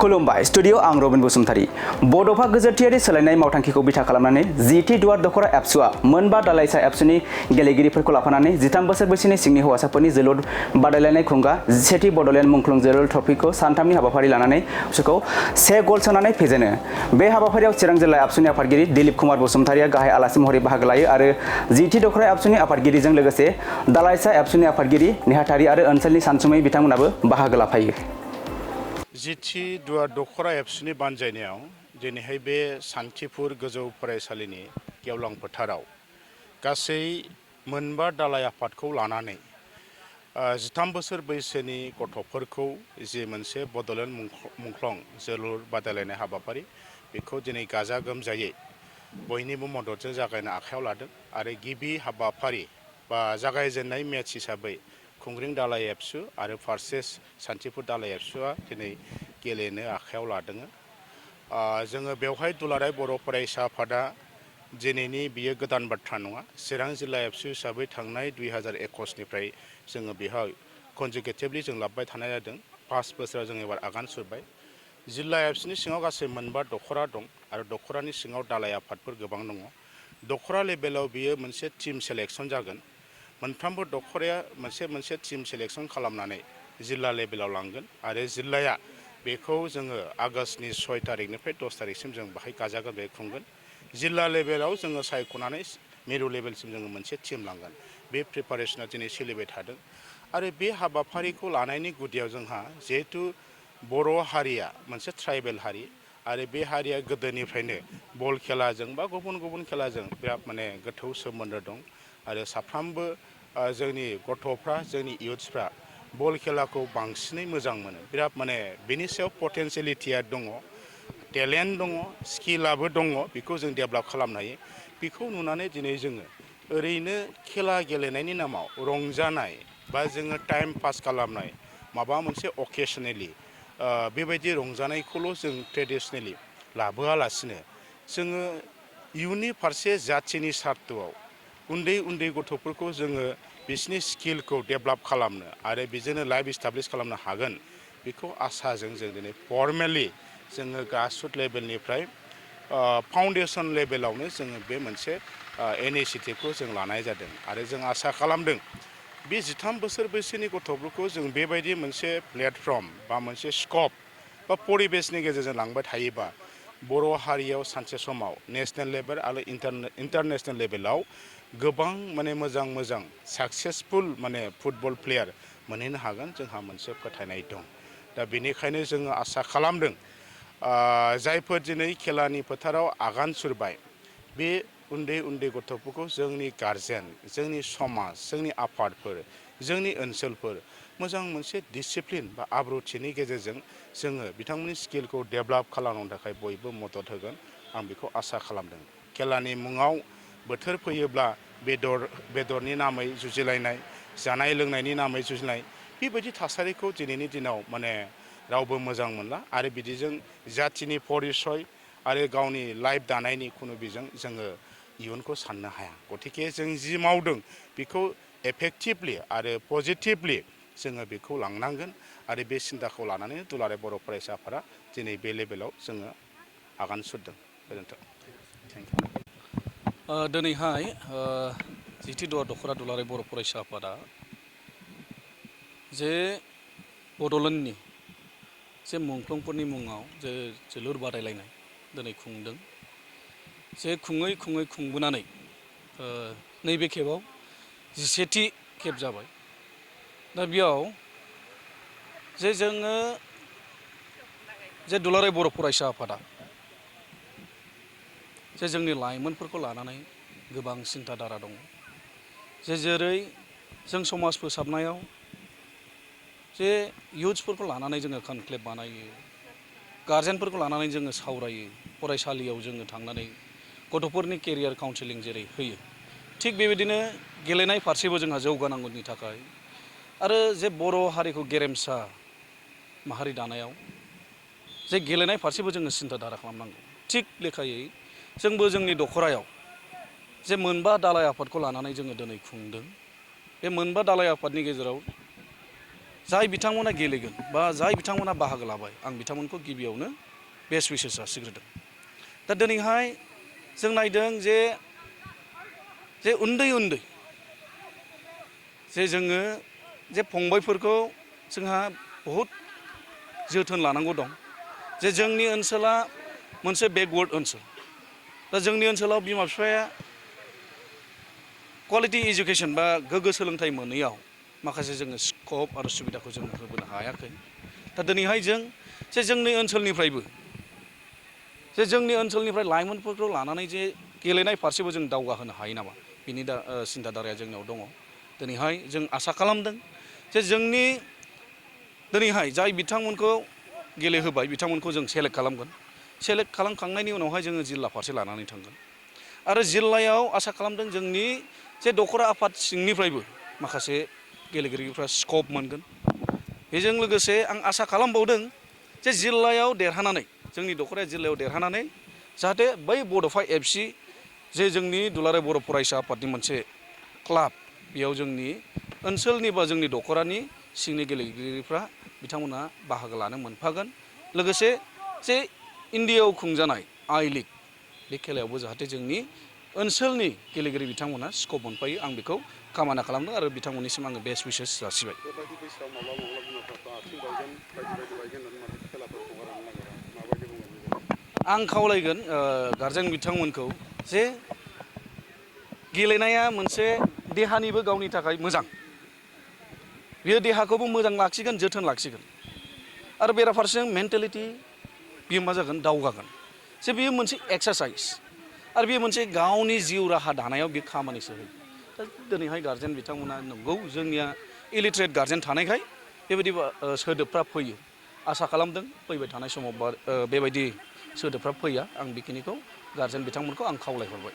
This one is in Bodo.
खुलुमबाय स्टुडिअ आं रबिन बसुमतारी बड'फा गोजोरथियारि सोलायनाय मावथांखिखौ बिथा खालामनानै जिटि दुवार दखरा एबसुआ मोनबा दालाइसा एबसुनि गेलेगिरिफोरखौ लाफानानै 13 बोसोर बैसोनि सिंनि हौवासाफोरनि जोलुर बादायलायनाय खुंगा 17थि बड'लेण्ड मुंख्लं जोलुर ट्रफिखौ सानथामनि हाबाफारि लानानै बिसोरखौ 1 गल सोनानै फेजेनो। बे हाबाफारियाव चिरां जिल्ला एबसुनि आफादगिरि दिलीप कुमार बसुमतारिया गाहाय आलासि महरै बाहागो लायो आरो जिटि दखरा एबसुनि आफादगिरिजों लोगोसे दालाइसा एबसुनि आफादगिरि नेहाथारि आरो ओनसोलनि सानसुमै बिथांमोनाबो बाहागो लाफायो। जिटि दुवार दखरा एबसुनि बानजायनायाव दिनैहाय बे सान्थिफुर गोजौ फरायसालिनि गेवलां फोथाराव गासै मोनबा दालाइ आफादखौ लानानै 13 बोसोर बैसोनि गथ'फोरखौ जे मोनसे बड'लेण्ड मुंख्लं जोलुर बादायलायनाय हाबाफारि बेखौ दिनै गाजा गोमजायै बयनिबो मददजों जागायनो आखायाव लादों आरो गिबि हाबाफारि बा जागायजेननाय मेच हिसाबै खुंग्रिं दालाइ एबसु आरो फारसेस सान्थिफुर दालाइ एबसुआ दिनै गेलेनो आखायाव लादों। जोङो बेवहाय दुलाराय बर' फरायसा आफादा दिनैनि बियो गोदान बाथ्रा नङा। चिरां जिल्ला एबसु हिसाबै थांनाय 2021निफ्राय जोङो बेहाय कनजिकेटिभलि जों लाबोबाय थानाय जादों। 5 बोसोराव जों एबार आगान सुरबाय। जिल्ला एबसुनि सिङाव गासै मोनबा दखरा दं आरो दखरानि सिङाव दालाइ आफादफोर गोबां दङ। दखरा लेभेलाव बियो मोनसे टीम सेलेक्सन जागोन। मोनफ्रोमबो दखराया मोनसे टीम सेलेक्सन खालामनानै जिल्ला लेभेलाव लांगोन आरो जिल्लाया बेखौ जोङो आगष्टनि 6 तारिखनिफ्राय 10 तारिखसिम जों बाहाय गाजा गोमजायै खुंगोन। जिल्ला लेभेलाव जोङो सायख'नानै मिरु लेभेलसिम जोङो मोनसे टीम लांगोन। बे प्रिपारेसना दिनै सोलिबाय थादों आरो बे हाबाफारिखौ लानायनि गुदियाव जोंहा जिहेथु बर' हारिया मोनसे ट्राइबेल हारि आरो बे हारिया गोदोनिफ्रायनो बल खेलाजों बा गुबुन गुबुन खेलाजों बिराद गोथौ सोमोन्दो दं आरो साफ्रोमबो जोंनि गथ'फ्रा जोंनि इयुथ्सफ्रा बल खेलाखौ बांसिनै मोजां मोनो। बिराद बेनि सायाव पटेनसियेलिटिया दङ, टेलेन्ट दङ, स्किलाबो दङ, बेखौ जों डेभेलप खालामनो हायो। बेखौ नुनानै दिनै जोङो ओरैनो खेला गेलेनायनि नामाव रंजानाय बा जोङो टाइम पास खालामनाय माबा मोनसे अकेसनेलि बेबायदि रंजानायखौल' जों ट्रेडिसनेलि लाबोआलासिनो जोङो इयुननि फारसे जाथिनि सार्थआव उन्दै उन्दै गथ'फोरखौ जोङो बिसिनि स्किलखौ डेभेलप खालामनो आरो बेजोंनो लाइफ इस्टाब्लिस खालामनो हागोन बेखौ आसाजों जों दिनै फर्मेलि जोङो ग्रासरुट लेभेलनिफ्राय फाउन्डेसन लेभेलावनो जोङो बे मोनसे इनिसिएटिभखौ जों लानाय जादों आरो जों आसा खालामदों बे 13 बोसोर बैसोनि गथ'फोरखौ जों बेबायदि मोनसे प्लेटफर्म बा मोनसे स्कप बा परिबेसनि गेजेरजों लांबाय थायोबा बर' हारियाव सानसे समाव नेसनेल लेभेल आरो इन्टारनेसनेल लेभेलाव गोबां मोजां साक्सेसफुल फुटबल प्लेयार मोनहैनो हागोन जोंहा मोनसे फोथायनाय दं। दा बेनिखायनो जोङो आसा खालामदों जायफोर दिनै खेलानि फोथाराव आगान सुरबाय बे उन्दै उन्दै गथ'फोरखौ जोंनि गारजेन, जोंनि समाज, जोंनि आफादफोर, जोंनि ओनसोलफोर मोजां मोनसे डिसिप्लिन बा आब्रुथिनि गेजेरजों जोङो बिथांमोननि स्किलखौ डेभेलप खालामनो थाखाय बयबो मदद होगोन आं बेखौ आसा खालामदों। खेलानि मुङाव बोथोर फैयोब्ला बेदरनि नामै जुजिलायनाय, जानाय लोंनायनि नामै जुजिनाय बेबायदि थासारिखौ दिनैनि दिनाव रावबो मोजां मोनला आरो बिदिजों जाथिनि परिसय आरो गावनि लाइफ दानायनि खुनु बिजों जोङो इयुनखौ साननो हाया। गतिके जों जि मावदों बेखौ एफेक्टिभलि आरो पजिटिभलि जोङो बेखौ लांनांगोन आरो बे सिन्ताखौ लानानै दुलाराय बर' फरायसा आफादा दिनै बे लेभेलाव जोङो आगान सुरदों। गोजोन्थों। Thank you. दिनैहाय जिटि दुवार दखरा दुलाराय बर' फरायसा आफादा जे बड'लेण्डनि जे मुंख्लंफोरनि मुङाव जे जोलुर बादायलायनाय दिनै खुंदों। जे खुङै खुंबोनानै नैबे खेबाव 17थि खेब जाबाय। दा बेयाव जे जोङो जे दुलाराय बर' फरायसा आफादा जे जोंनि लाइमोनफोरखौ लानानै गोबां सिन्था धारा दङ। जेरै जों समाज फोसाबनायाव जे इयुथ्सफोरखौ लानानै जोङो कनक्लेभ बानायो, गारजेनफोरखौ लानानै जोङो सावरायो, फरायसालियाव जोङो थांनानै गथ'फोरनि केरियार काउन्सिलिं जेरै होयो, थिग बेबायदिनो गेलेनाय फारसेबो जोंहा जौगानांगौनि थाखाय आरो जे बर' हारिखौ गेरेमसा माहारि दानायाव जे गेलेनाय फारसेबो जोङो सिन्था धारा खालामनांगौ। थिग लेखायै जोंबो जोंनि दखरायाव जे मोनबा दालाइ आफादखौ लानानै जोङो दिनै खुंदों। बे मोनबा दालाइ आफादनि गेजेराव जाय बिथांमोना गेलेगोन बा जाय बिथांमोना बाहागो लाबाय आं बिथांमोनखौ गिबियावनो बेस्ट उइसेस जासिग्रोदों। दा दिनैहाय जों नायदों जे उन्दै जे जोङो जे फंबायफोरखौ जोंहा बहुद जोथोन लानांगौ दं। जे जोंनि ओनसोला मोनसे बेकवार्ड ओनसोल। दा जोंनि ओनसोलाव बिमा बिफाया क्वालिटि इडुकेसन बा गोग्गो सोलोंथाइ मोनैयाव माखासे जोङो स्कप आरो सुबिदाखौ जों होबोनो हायाखै। दा दिनैहाय जोंनि ओनसोलनिफ्रायबो जोंनि ओनसोलनिफ्राय लाइमोनफोरखौ लानानै जे गेलेनाय फारसेबो जों दावगाहोनो हायो नामा बिनि सिन्था धाराया जोंनियाव दङ। दिनैहाय जों आसा खालामदों जे जोंनि दिनैहाय जाय बिथांमोनखौ गेलेहोबाय बिथांमोनखौ जों सेलेक्ट खालामगोन। सेलेक्ट खालामखांनायनि उनावहाय जोङो जिल्ला फारसे लानानै थांगोन आरो जिल्लायाव आसा खालामदों जोंनि जे दख'रा आफाद सिंनिफ्रायबो माखासे गेलेगिरिफ्रा स्कप मोनगोन। बेजों लोगोसे आं आसा खालामबावदों जे जिल्लायाव देरहानानै जोंनि दख'राया जिल्लायाव देरहानानै जाहाथे बै बड'फा FC जे जोंनि दुलाराय बर' फरायसा आफादनि मोनसे क्लाब बेयाव जोंनि ओनसोलनि बा जोंनि दख'रानि सिंनि गेलेगिरिफ्रा बिथांमोना बाहागो लानो मोनफागोन। लोगोसे जे इण्डियायाव खुंजानाय I League बे खेलायावबो जाहाथे जोंनि ओनसोलनि गेलेगिरि बिथांमोना स्कप मोनफायो आं बेखौ कामना खालामदों आरो बिथांमोननिसिम आङो बेस्ट उइसेस जासिबाय। बेबायदि बैसोआव माब्लाबा बिमाफ्रा आथिं बायगोन बायदि बायगोन होननानै माने खेलाफोरखौ हगारनो नागिरा माबायदि बुंगोन बेबायदि? आं खावलायगोन गारजेन बिथांमोनखौ जे गेलेनाया मोनसे देहानिबो गावनि थाखाय मोजां। बियो देहाखौबो मोजां लाखिगोन जोथोन लाखिगोन आरो बेराफारसेजों मेन्टेलिटि बियो मा जागोन दावगागोन। जे बियो मोनसे एक्सारसाइज आरो बेयो मोनसे गावनि जिउ राहा दानायाव बे खामानिसो होयो। दा दिनैहाय गारजेन बिथांमोना नंगौ जोंनिया इलिटारेट गारजेन थानायखाय बेबायदि सोदोबफ्रा फैयो। आसा खालामदों फैबाय थानाय समाव बेबायदि सोदोबफ्रा फैया। आं बेखिनिखौ गारजेन बिथांमोनखौ आं खावलायहरबाय।